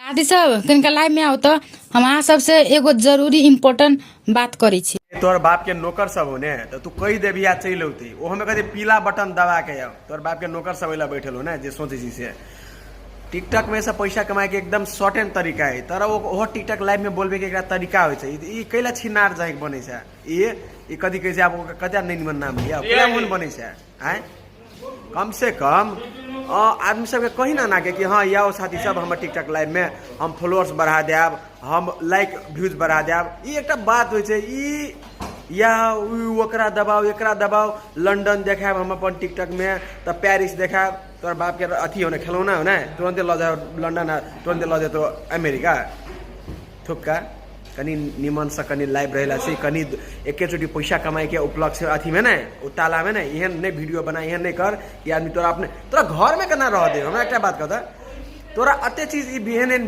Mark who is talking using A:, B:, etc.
A: आदि सब कनिका लाइव में आओ तऽ हम अहाँ सबसे एगो जरूरी इम्पोर्टेंट बात करै छी।
B: तोहर बाप के नौकर सब हो ने तऽ तू कहि देबही आ चलि औतै। ओ हमे कहै पीला बटन दबा के आउ, तोहर बाप के नौकर सब एला बैठल हो ने जे सोचै छी से। टिकटॉक में से पैसा कमाए के एकदम शॉर्ट एंड तरीका है। तोरा ओहो टिकटॉक लाइव में बोलबे के एकरा तरीका होइ छै। ई कैला छिनार जाइक बनै छै? ई कथी कहै छै आब ओकर कते नहि निमन नाम लिया, कैला ओहन बनै छै? आँय, कम से कम आदमी सबके कही ना ना के कि हाँ आओ साथी सब हमर टिकटॉक लाइव में हम फॉलोअर्स बढ़ा देब, हम लाइक व्यूज बढ़ा देब। ई एकटा बात होइ छै। ई या ओकरा दबाओ एकरा दबाओ, लंदन देखायब हम अपन टिकटॉक में तऽ पेरिस देखायब। तोहर बाप के अथी हो ने, खेलौना हो ने, तुरंते लऽ जाओ लंदन आ तुरंते लऽ जेतो अमेरिका। थुक्का कनि निमनसँ कनि लाइव रहेला से कनि एकेचोटि पैसा कमाइके उपलक्ष्य अथीमे ने ओ तालामे ने एहन नहि वीडियो बना, एहन नहि कर कि आदमी तोरा अपने तोरा घरमे केना रह दे। हमरा एकटा बात कहता, तोरा एते चीज ई एहन एहन